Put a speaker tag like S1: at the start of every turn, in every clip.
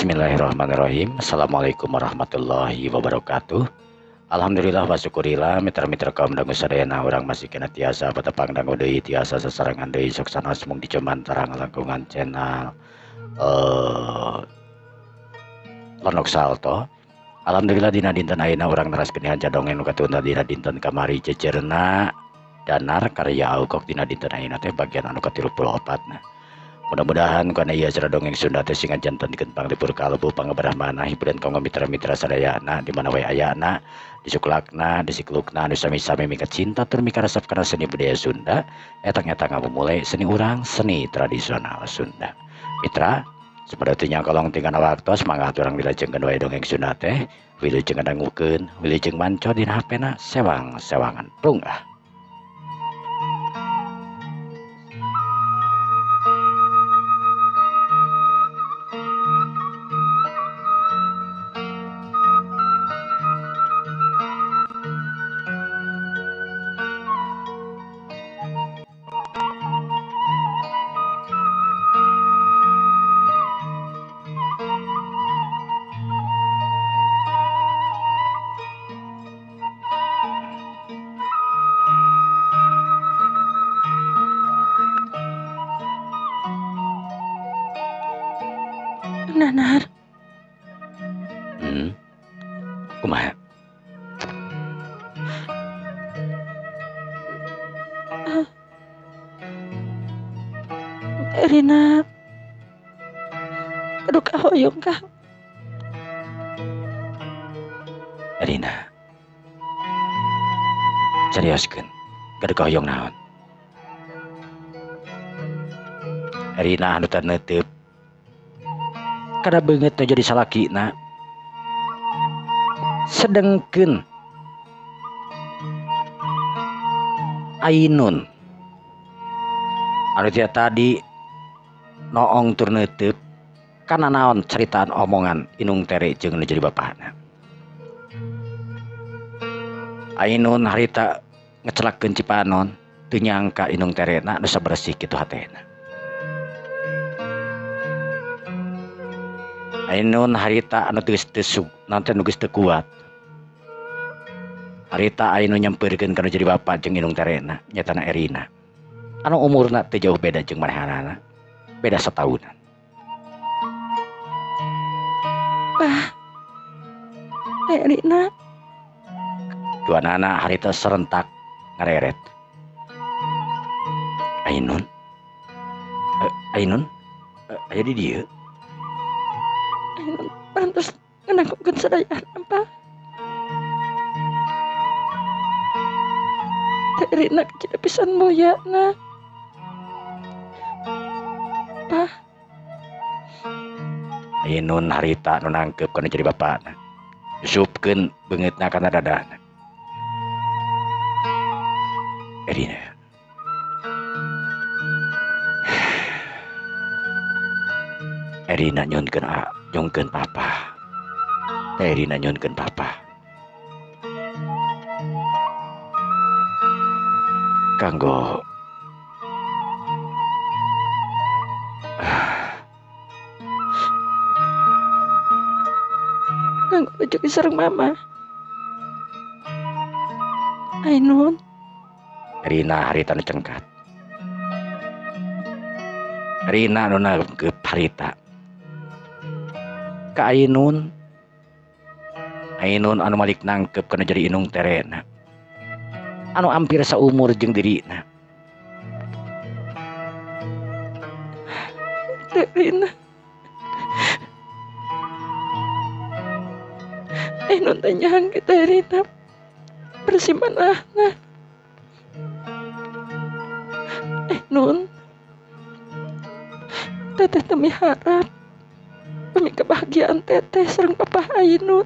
S1: Bismillahirrahmanirrahim. Assalamualaikum warahmatullahi wabarakatuh. Alhamdulillah wa syukurillah mitra-mitra kaum dangu sadayana urang masih kena tiasa patepang dangu deui tiasa sasarengan deui sok sanes mung dicumantarang langkungan channel Lenok Salto. Alhamdulillah dina dinten ayeuna urang neraskeun hanca dongeng nu katunda dina dinten kamari cecerna danar karya Aukok dina dinten ayeuna teh bagian anu ka-34 na. Mudah-mudahan kana ieu acara dongeng Sunda teh sing jantenkeun panglipur kalbu pangabarah manah hiburan kanggo mitra-mitra sadayana di mana wae ayana, disuklakna, disiklukna anu sami-sami mika cinta tur mika resep kana seni budaya Sunda, etang-etang ngamumule seni urang, seni tradisional Sunda. Mitra, supaya teu nyangkolong tinggal waktos mangga urang dilajengkeun wae dongeng Sunda teh, wilujeng ngadangukeun, wilujeng manco dina HP-na sewang-sewangan prung ah.
S2: Nanar.
S1: Kumaha?
S2: Erina. Aduh kahoyong kah?
S1: Erina. Seriuskeun. Gaduh kahoyong naon? Erina anu teu neuteup. Kada beungeut nu jadi salakina. Sedengkeun Ainun anu tia tadi noong tur neuteup kana naon ceritaan omongan Inung Tere jeung nu jadi bapana. Ainun harita ngecelakeun Cipanon teu nyangka Inung Terena nu sabersih kitu hatena. Ainun harita anu geus teu nanti nu geus teu kuat. Harita Ainun nyampeurkeun kana jadi bapa jeung Inung Terena nyatana Erina. Anu umurna teu jauh beda jeung manehanana. Beda satahunan.
S2: Bah. Erina.
S1: Duanana harita serentak ngareret. Ainun. Ainun aya di dieu.
S2: Ainun pantes ngenangkeun sadayana, Pak. Teh Erina kecil pisan mulyana. Pak.
S1: Ainun harita nu nangkep kana jadi bapana. Yusupkeun beungeutna kana dadana. Erina. Erina nyunkeun a, nyungkeun papa. Teh Erina nyunkeun papa. Kanggo
S2: kanggo rezeki sareng mama. Ainun.
S1: Erina harita nu cengkat. Erina nu nangkep harita. Ka Ainun. Ainun anu malik nangkep kana jadi Inung Terena. Anu hampir saumur jeung dirina.
S2: Terena. Ainun teh nyangke Terena bersih manahna. Ainun. Teteh teu miharap demi kebahagiaan teteh sareng papa Ainun.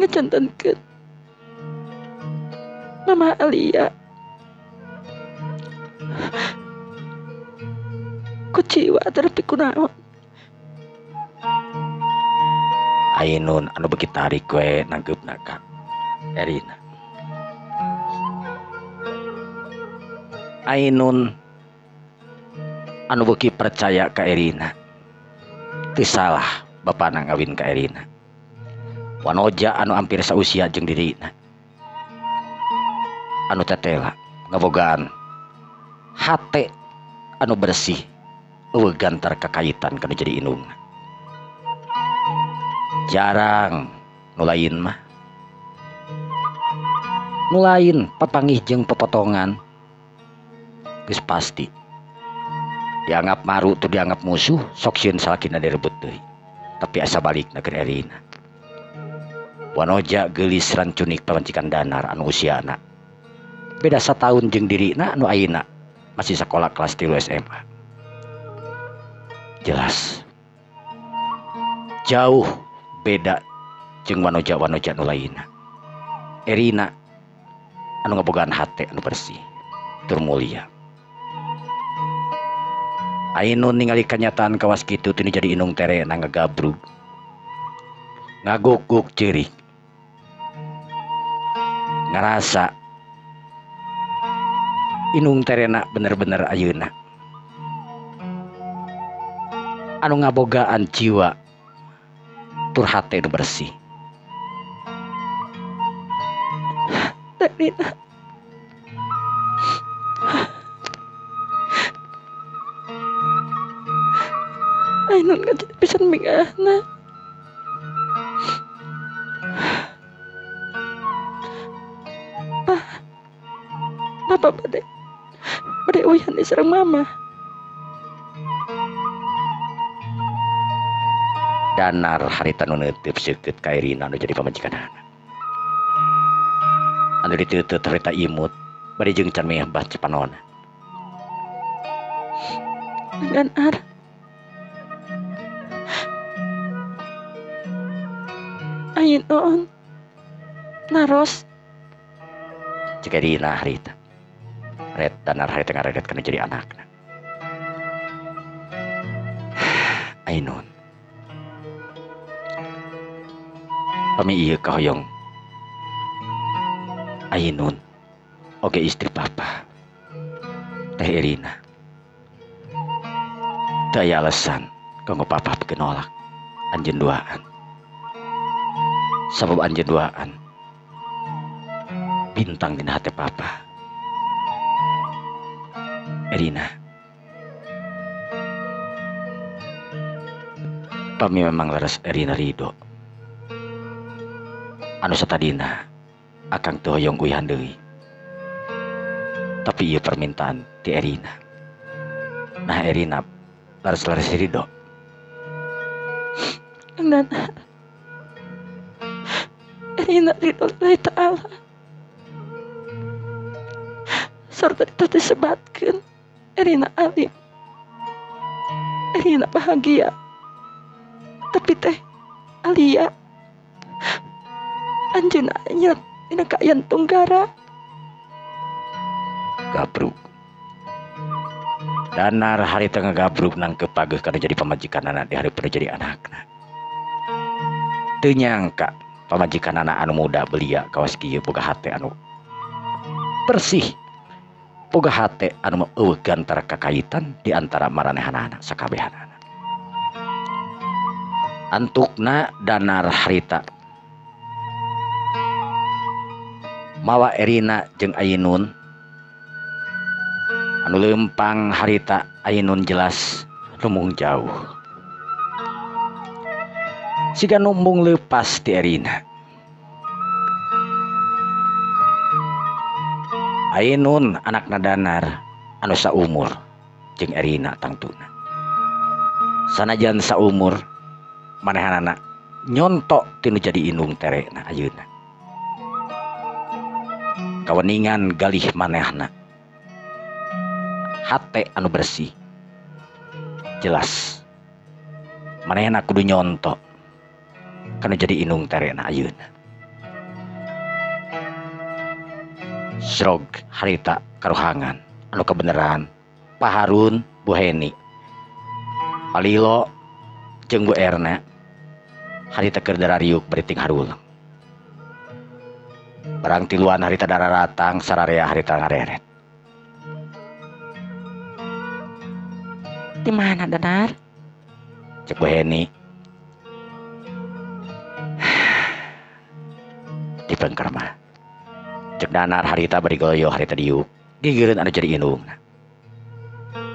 S2: Ngejantenkeun Mama Alia. Kuciwa terapi kunaon.
S1: Ainun anu beuki tarik we nangkeupna ka Erina. Ainun anu beuki percaya ka Erina. Teu salah bapana ngawin ka Erina. Wanoja anu hampir sausia jeung dirina. Anu tetela ngabogaan hate anu bersih eueuh gantar kakaitan kana jadi indungna. Jarang nu lain mah. Nu lain papanggih jeung pepotongan geus pasti dianggap maru tuh dianggap musuh sok sieun salakina direbut deui. Tapi asa balikna keur Erina. Wanoja geulis rancunik pamajikan Danar anu usiana beda sataun jeung dirina anu ayeuna masih sekolah kelas 3 SMA. Jelas jauh beda jeung wanoja-wanoja nu lainna. Erina anu ngabogaan hate anu bersih tur mulia. Ainun ningali kanyataan kawas kitu teu jadi indung terena ngagabrug. Ngaguguk ceurik. Ngarasa indung terena bener-bener ayeuna anu ngabogaan jiwa tur hate nu bersih.
S2: Terina, Ainun kan jadi pisan migana. Papa bade uyan diserang mama.
S1: Danar harita nu neuteup seukeut ka Erina anu jadi pamajikanana. Anu diteuteut harita imut bari jeung can meh bah cepanona.
S2: Danar, Ainun naros
S1: cek Erina harita. Red Danar harita ngaredet kana jadi anakna. Ainun, pami ieu kahoyong Ainun oge istri papa Teh Erina. Teu aya alasan kanggo papa pikeun nolak anjeun duaan. Sabab anjeun duaan bintang dina hate papa. Erina, pami memang leres Erina ridho anu satadina akang teu hoyong uihan deui. Tapi ieu permintaan ti Erina. Nah Erina leres-leres ridho.
S2: Danar, Erina ridho lillahi ta'ala. Sarta itu disebatkeun Erina alim, Erina bahagia. Tapi teh Alia anjeunna nya dina kaayaan tunggara.
S1: Gabrug Danar harita ngagabrug nangkep pageuh kana jadi pamajikanana di hareupeun jadi anakna. Teu nyangka pamajikanana anu muda belia kawas kieu boga hate anu bersih, boga hate anu eueuh gantara kakaitan di antara maranehanana sakabehanana. Antukna Danar harita mawa Erina jeung Ainun anu leumpang harita. Ainun jelas lumung jauh siga numbung leupas ti Erina. Ainun anakna Danar anu saumur jeung Erina tangtuna. Sanajan saumur manehanana nyontok tinu jadi indung terena ayeuna. Kaweningan galih manehna hate anu bersih jelas manehna kudu nyontok kana jadi indung terena ayeuna. Srog harita karuhangan anu kebenaran Pak Harun, Bu Heni, Palilo jeung Bu Erna harita keur darariuk bari ting haruleng. Barang tiluan harita dararatang sararea harita ngareret.
S2: Di mana Danar?
S1: Cek Bu Heni. Dipengker mah. Cek Danar harita bari goyo harita diuk. Gigireun anu jadi indungna.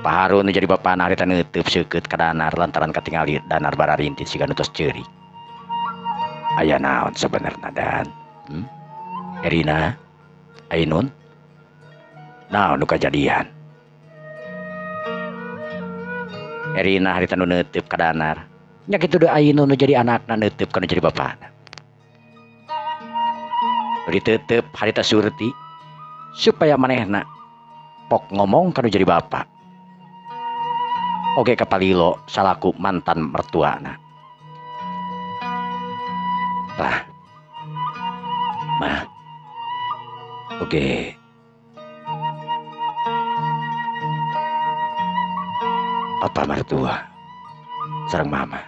S1: Pak Harun nu jadi bapana harita neuteub seukeut ka Danar lantaran katingali Danar bararintit siga nu tos ceurik. Aya naon sebenarna Dan? Erina, Ainun, naon nu kajadian? Erina harita nu neuteub ka Danar. Nya kitu deui Ainun nu jadi anakna neuteub ka nu jadi bapana. Diteuteup harita Surti supaya manehna pok ngomong ka nu jadi bapa. Oge ka Palilo salaku mantan mertuana. Lah. Mah. Oke. Papa mertua sareng mama.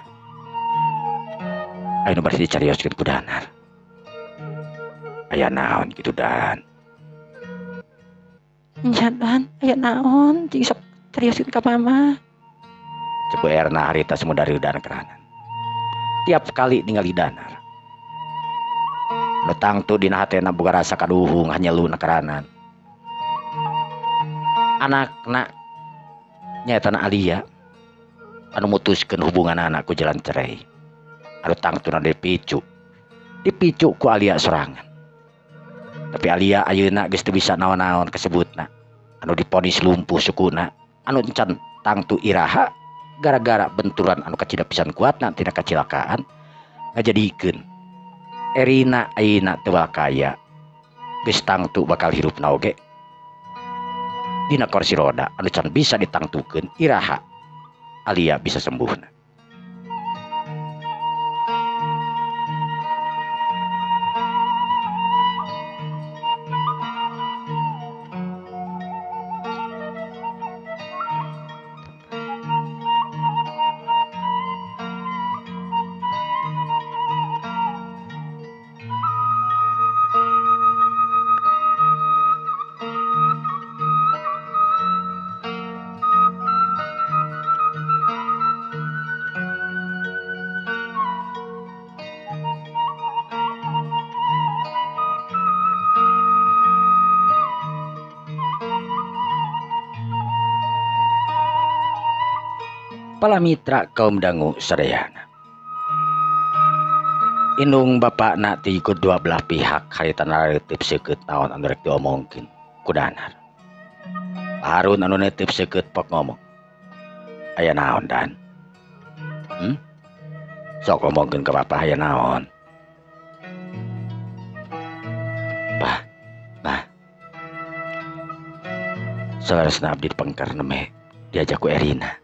S1: Ayeuna bari dicarioskeun ku Danar. Aya naon kitu Dan?
S2: Nya Dan, aya naon cing sok carioskeun ka mama.
S1: Cek Bu Erna harita semu dari keranan. Tiap kali ningali Danar. Nu tangtu dina hatena boga rasa kaduhung hanyelu na keranan. Anakna nyaeta na Alia anu mutuskeun hubungan anak ku jalan cerai. Anu tangtuna dipicu. Dipicu ku Alia sorangan. Tapi Alia ayeuna geus teu bisa naon-naon kasebutna. Anu diponis lumpuh sukuna, anu encan tangtu iraha gara-gara benturan anu kacida pisan kuatna tina kacilakaan ngajadikeun Erina ayeuna teu kaya. Geus tangtu bakal hirupna oge dina kursi roda anu can bisa ditangtukeun iraha Alia bisa sembuhna. Pala mitra kaum dangu sadayana. Indung bapakna ti ikut dua belah pihak harita nareuteub seukeut naon anu rek diomongkeun ku Danar. Pak Harun anu neuteub seukeut pok ngomong. Aya naon Dan? Sok ngomongkeun ka bapa aya naon? Bah, bah. Saleresna abdi pengker neme diajak ku Erina.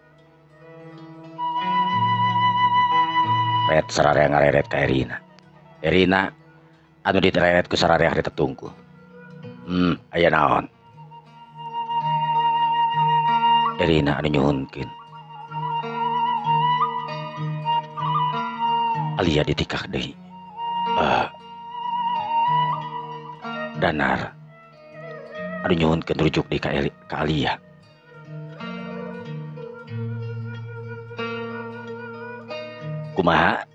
S1: Ret sararea ngareret ka Erina. Erina anu ditereret ku sararea harita tungku. Aya naon? Erina anu nyuhunkeun. Alia ditikah deui. Danar anu nyuhunkeun rujuk deui ka Alia. Kumaha?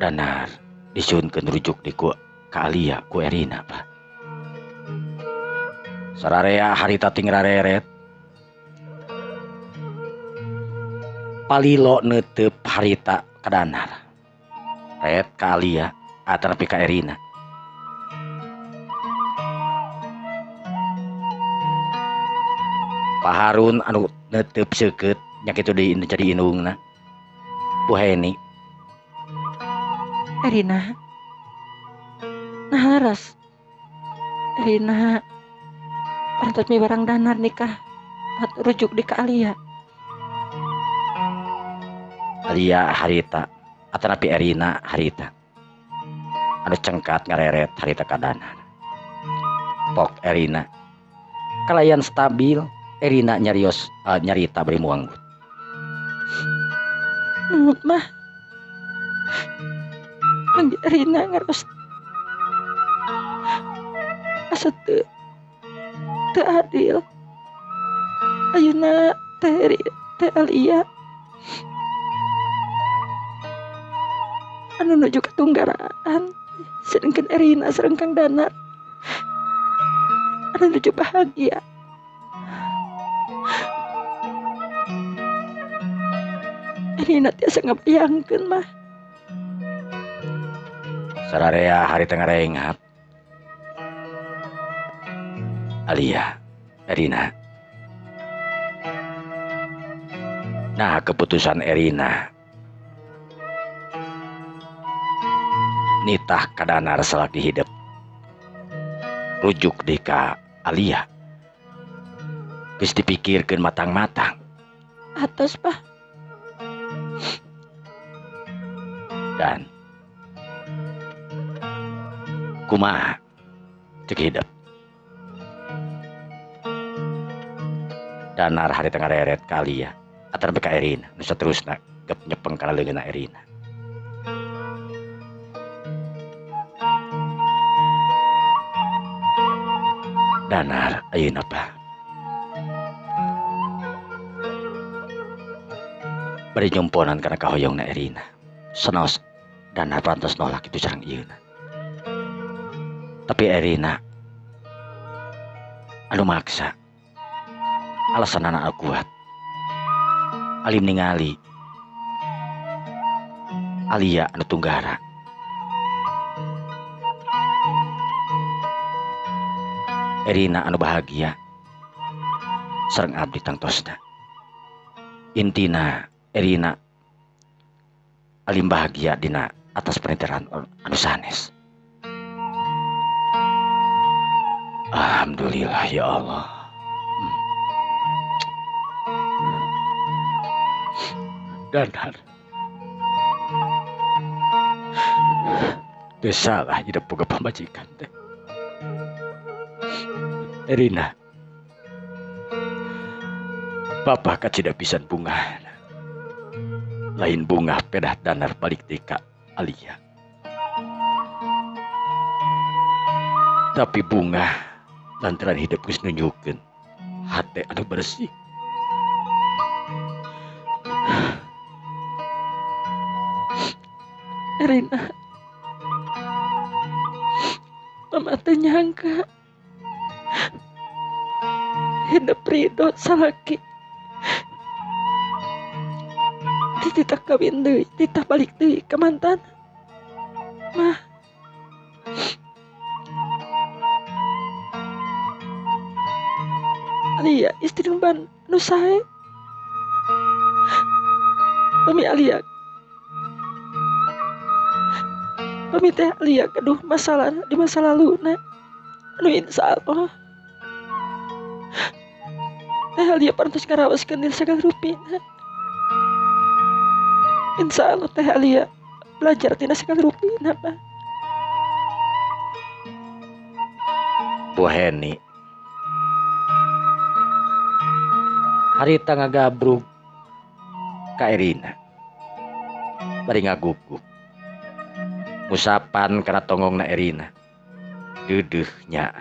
S1: Danar disuhunkeun rujuk di ku ka Alia ku Erina Pak. Sararea harita ting rareret. Palilo neuteub harita ka Danar. Ret ka Alia atanapi ka Erina. Pak Harun anu neuteub seukeut nya kitu deui jadi indungna. Bu Heni.
S2: Erina. Nah leres. Erina parantos miwarang Danar nikah atau rujuk di ka Alia.
S1: Alia harita atanapi Erina harita. Anu cengkat ngareret harita ka Danar. Pok Erina kalayan stabil Erina nyarios nyarita bari muanggut.
S2: Nunut mah. Manggi Erina ngaros asa teu adil. Ayeuna teh teh Alia anu nuju katunggaraan sedengkeun Erina sareng Kang Danar anu nuju bahagia. Erina tiasa ngabayangkeun mah.
S1: Sararea harita ngarenghap. Alia, Erina. Nah, keputusan Erina nitah ka Danar salaki hidup rujuk deui ka Alia. Geus dipikirkeun matang-matang.
S2: Atos, Pak.
S1: Dan kumaha cek hidup. Danar harita ngareret ka Alia atawa ka Erina nu saterusna gep nyepeng kana leungeunna Erina. Danar ayeuna pa bari nyumponan kana kahoyongna Erina. Sanaos Danar parantos nolak itu sareng ieuna. Tapi Erina anu maksa alasanana anu kuat. Alim ningali Alia anu tunggara. Erina anu bahagia sareng abdi tangtosna. Intina Erina alim bahagia dina atas pernikahan anu sanes. Alhamdulillah ya Allah. Danar teu salah hidup boga pamajikan teh. Erina, papa kacida pisan bunga. Lain bunga pedah Danar balik deui ka Alia. Tapi bunga lantaran hidup geus nunjukkeun hate anu bersih.
S2: Erina, mama teh nyangka hidup ridho salaki titah kawin deui, titah balik deui ka mantan. Mah, Alia istri ban nu sae. Pami Alia, pami teh Alia keduh masalah di masa lalu na anu insya Allah teh Alia parantos ngarawaskeun diri sagala rupina. Insya Allah teh Alia belajar tina sagala rupina, Pak.
S1: Bu Heni harita ngagabrug ka Erina bari ngagugup ngusapan kana tonggongna Erina. Deudeuh nya.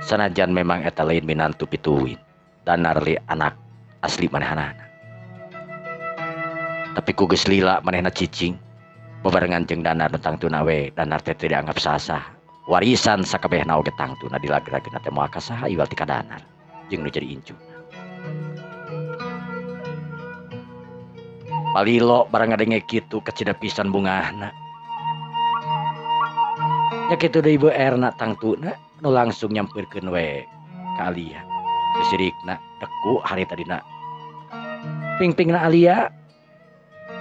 S1: Sanajan memang eta lain minantu pituin Danar li anak asli manehanana. Tapi ku geus lila manehna cicing bebarengan jeung Danar tangtuna we. Danar teh teu dianggap sasah. Warisan sakabehna oge tangtuna dilagrageuna teh moal ka saha iwal ti ka Danar jeung nu jadi incuna. Palilo barang ngadenge kitu kacida pisan bungahna. Nya kitu deui Ibu Erna tangtuna nu langsung nyampeurkeun we ka Alia. Gesirikna deku harita dina pingpingna Alia.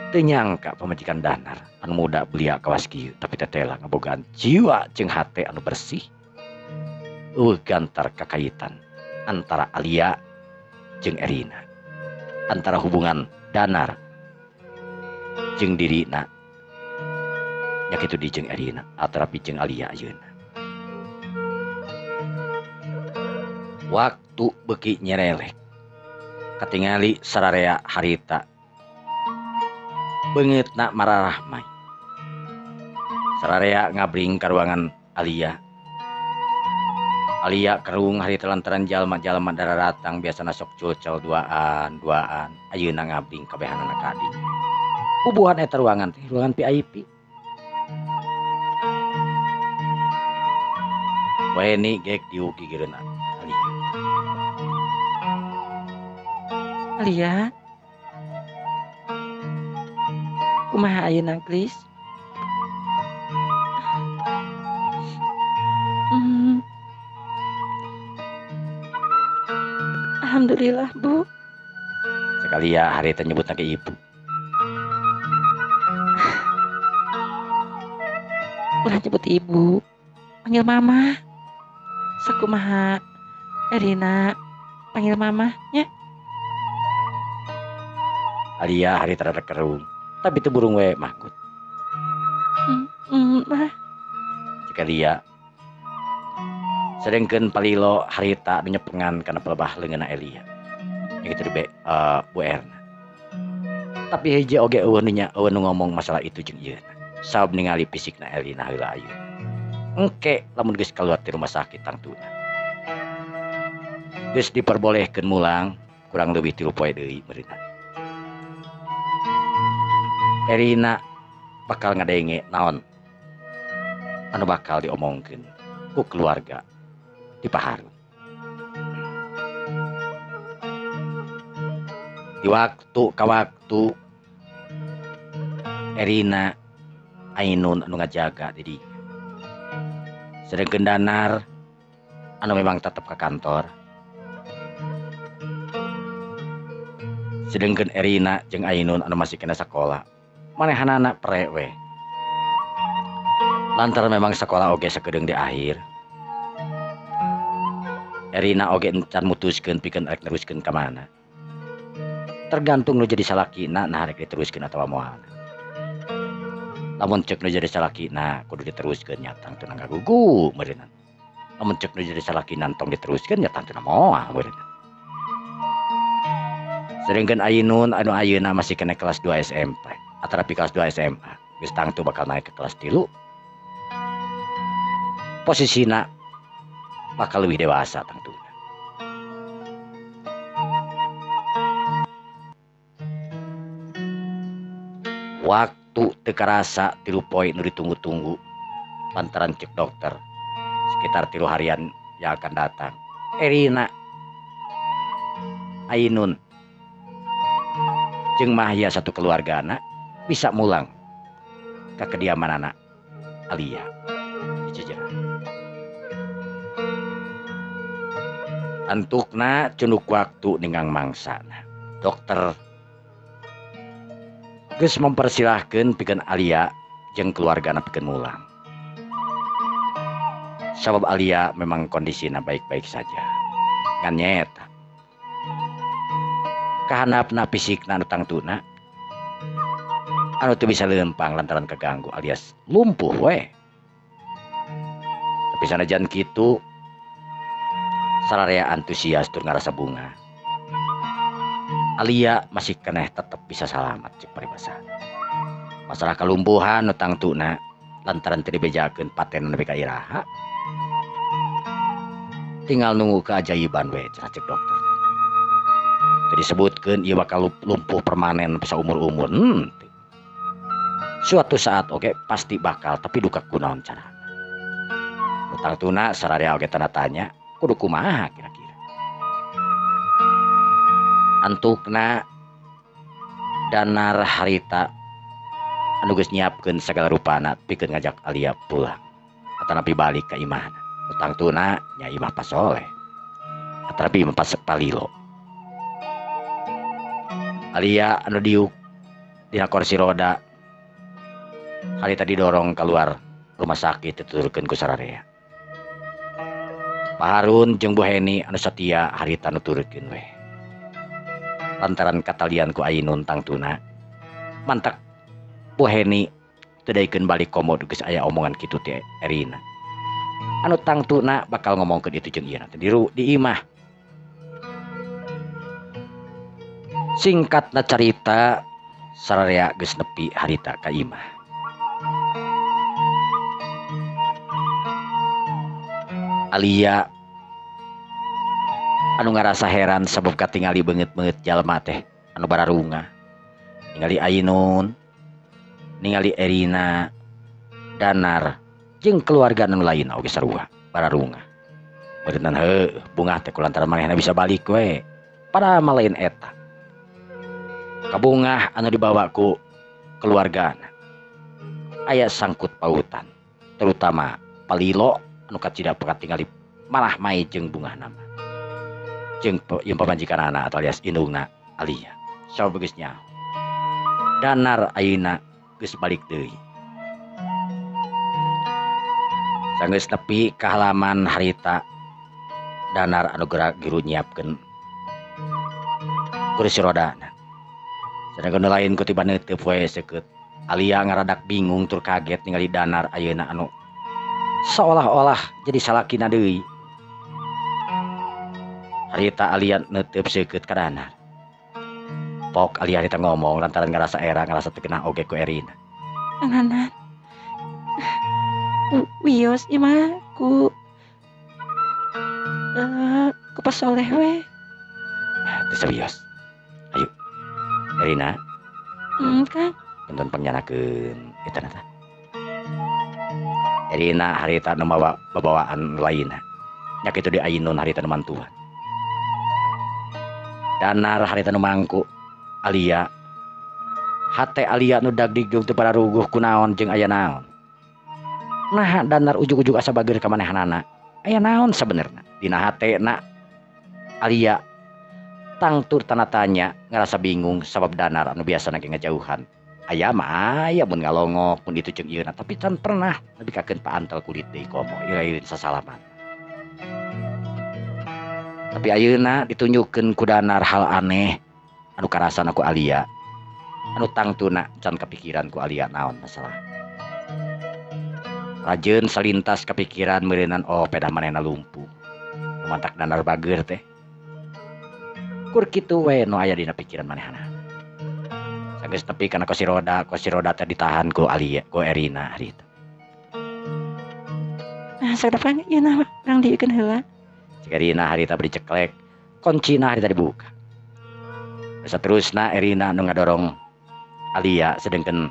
S1: Teu nyangka pamajikan Danar anu muda belia kawas kieu tapi tetela ngabogaan jiwa jeung hate anu bersih. Eueuh gantar kakaitan antara Alia jeung Erina, antara hubungan Danar jeung dirina nya kitu di jeung Erina atarapi jeung Alia ayeuna. Waktu beuki nyerelek katingali sararea harita beungeutna mararahmai. Sararea ngabring ka ruangan Alia. Alia kerung harita lantaran jalma-jalma dararatang biasana sok culcel duaan duaan ayeuna ngabling kabehanana ka dinya. Bubuhan eta ruangan teh ruangan VIP. Weni gek diuk gigireun Alia.
S2: Alia. Kumaha ayeuna Klis? Alhamdulillah, Bu.
S1: Sekali ya hari teh nyebutna ke ibu.
S2: Ulah nyebut ibu, panggil mama. Sakumaha Erina panggil mama nya.
S1: Alia hari terada kerung, tapi itu burung we makut.
S2: Mah.
S1: Jika dia sedengkeun palilo harita nu nyepengan kana pelebah leungeunna Elia. Yang itu Bu Erna. Tapi hiji oge eueuh nu nya eueuh nu ngomong masalah itu jeung ieu. Sabab ningali fisikna Elina heula ayeuna. Engke lamun geus kaluar ti rumah sakit tangtuna. Geus diperbolehkeun mulang kurang leuwih 3 poe deui meureunna. Erina bakal ngadenge naon anu bakal diomongkeun ku keluarga di Paharun. Di waktu ka waktu Erina Ainun anu ngajaga di dinya. Sedengkeun Danar anu memang tetep ka kantor. Sedengkeun Erina jeung Ainun anu masih kena sakola. Manehanana pre we. Lantaran memang sekolah oge sakedeung di akhir. Erina oge encan mutuskeun pikeun rek neruskeun ka mana. Tergantung nu jadi salakina nah rek diteruskeun atawa moal. Lamun cek nu jadi salakina kudu diteruskeun nya tangtuna ngagugu meureunna. Lamun cek nu jadi salakina tong diteruskeun nya tangtuna moal meureunna. Sedengkeun Ainun anu ayeuna masih kena kelas 2 SMP atarapi kelas 2 SMA geus tangtu bakal naik ke kelas 3. Posisina bakal lebih dewasa tangtuna. Waktu teu karasa 3 poe nu ditunggu-tunggu lantaran cek dokter sekitar 3 harian yang akan datang. Erina, Ainun jeung Mahya satu keluargana bisa mulang ke kediaman anak Alia di Cijerah. Antukna cunduk waktu ninggang mangsana. Dokter geus mempersilahkeun pikeun Alia jeung keluargana pikeun mulang. Sabab Alia memang kondisina baik-baik saja. Ngan nyaeta kahandapna fisikna anu tangtuna anu teu bisa leumpang lantaran keganggu alias lumpuh we. Tapi sanajan kitu sararea antusias tur ngarasa bunga. Alia masih keneh tetep bisa salamat cek paribasa. Masalah kalumpuhan nu tangtuna lantaran teu dibejakeun paten nepi ka iraha. Tinggal nunggu keajaiban we cenah cek dokter. Teu disebutkeun ieu bakal lumpuh permanen bisa umur-umur. Suatu saat oke pasti bakal tapi duka kunaon carana. Nu tangtuna sararea oge tanda tanya kudu kumaha kira-kira. Antukna Danar harita anu geus nyiapkeun sagala rupana pikeun ngajak Alia pulang atanapi balik ka imahna. Nu tangtuna nya imah Pasoleh atanapi imah Palilo. Alia anu diuk dina kursi roda harita didorong keluar rumah sakit dituturkeun ku sararea. Pak Harun jeung Bu Heni anu satia harita nuturkeun we. Lantaran katalian ku Ainun tangtuna mantak Bu Heni teu daekeun balik komo geus aya omongan kitu ti Erina. Anu tangtuna bakal ngomongkeun itu jeung ieu teh di imah. Singkatna carita sararea geus nepi harita ka imah. Alia Anu ngarasa heran sabab katingali beungeut-beungeut jalma teh anu bararungah. Ningali Ainun, ningali Erina, Danar jeung keluarga anu lain oge sarua bararungah. Meureunnan heuh bungah teh kulantaran manehna bisa balik we. Padahal mah lain eta. Kabungah anu dibawa ku keluargana aya sangkut pautan, terutama Palilo anu kacida katingali malah mai jeung bungah nama. Jeung jeung pamajikanana atau alias indungna Alia. Sabab geus nyaho. Danar ayeuna geus balik deui. Sanggeus nepi ka halaman harita Danar anu geura giru nyiapkeun kursi rodana. Sedangkan nu lain ku tiba neuteup we seukeut. Alia ngaradak bingung tur kaget ningali Danar ayeuna anu seolah-olah jadi salakina deui. Harita Alia neuteup seukeut ka Danar. Pok Alia harita ngomong lantaran ngarasa era ngarasa teu kenah oge ku Erina.
S2: Anganan. Wios ieu mah ku ku pasoleh we.
S1: Teu serius. Ayo. Erina.
S2: Kang.
S1: Punten pangyanakeun eta na tah. Erina harita nu mawa babawaan lainna. Nya kitu di Ainun harita nu mantuan. Danar harita nu mangku Alia. Hate Alia nu dagdigdug teu pararuguh kunaon jeung aya naon. Nah Danar ujug-ujug asa bageur ka manehanana. Aya naon sabenerna? Dina hatena Alia tangtur tanda tanya ngarasa bingung sabab Danar anu biasana ge ngajauhan. Aya mah aya mun ngalongok mun ditu jeung ieuna tapi can pernah nebikakeun paantel kulit deui komo irain sasalaman. Tapi ayeuna ditunjukkeun ku Danar hal aneh anu karasana ku Alia. Anu tangtuna can kepikiran ku Alia naon masalah. Rajeun salintas kepikiran meureunan oh pedah manehna lumpuh. Nu mantak Danar bageur teh. Kur kitu we nu aya dina pikiran manehna. Sanggeus nepi kana kursi roda teh ditahan ku Alia, ku Erina harita.
S2: Nah, sakedap ieu nah urang dieukeun heula.
S1: Cik Erina harita bari ceklek, kuncina harita dibuka. Saterusna Erina nu ngadorong Alia sedengkeun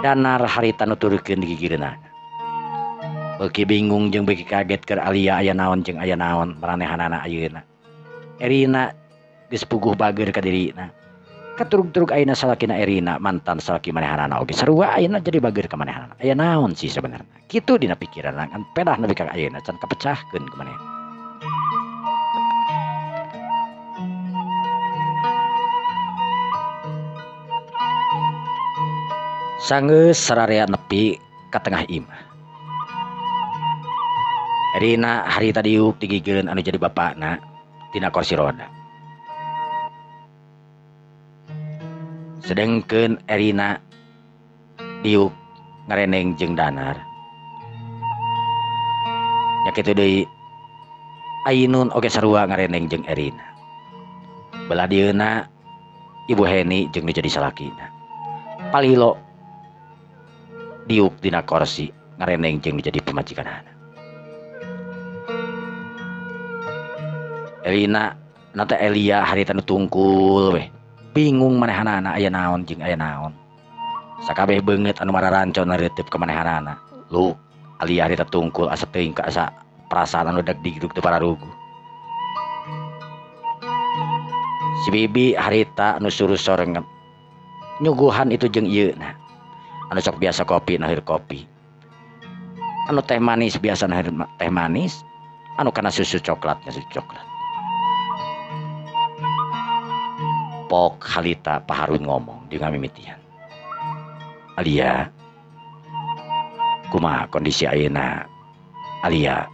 S1: Danar harita nuturkeun di gigireunana. Beuki bingung jeung beuki kaget keur Alia aya naon jeung aya naon maranehanana ayeuna. Erina geus puguh bageur ka dirina. Katurug-turug ayeuna salakina Erina mantan salaki manehanana oge sarua ayeuna jadi bageur ka manehanana. Aya naon sih sabenerna? Kitu dina pikiran ngan pedah nepi ka ayeuna can kapecahkeun ku manehna. Sanggeus sararea nepi ka tengah imah. Erina harita diuk digigireun anu jadi bapakna tina kursi roda. Sedengkeun Erina diuk ngareneng jeung Danar. Nya kitu deui Ainun oge sarua ngareneng jeung Erina. Belah dieuna Ibu Heni jeung nu jadi salakina. Palilo diuk dina kursi ngareneng jeung nu jadi pamajikanana. Erina nate Elia harita nu tungkul weh. Bingung manehanana aya naon jeung aya naon. Sakabeh beungeut anu mararancon nareuteup ka manehanana. Lu Alia harita tungkul asa teuing ka asa perasaan anu dagdigdug teu pararuguh. Si Bibi harita anu suruh sorengan nyuguhan itu jeung ieuna. Anu sok biasa kopi nahir kopi. Anu teh manis biasa nahir teh manis. Anu kana susu coklat nya susu coklat. Pok halita Paharun ngomong di ngamimitian. Alia, kumaha kondisi ayeuna? Alia,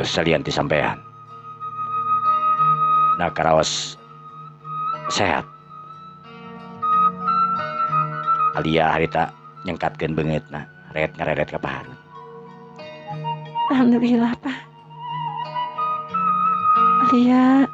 S1: salian ti sampean. Nah karaos sehat. Alia harita nyengkatkeun beungeutna, ret ngareret ka Paharun.
S2: Alhamdulillah, Pak. Alia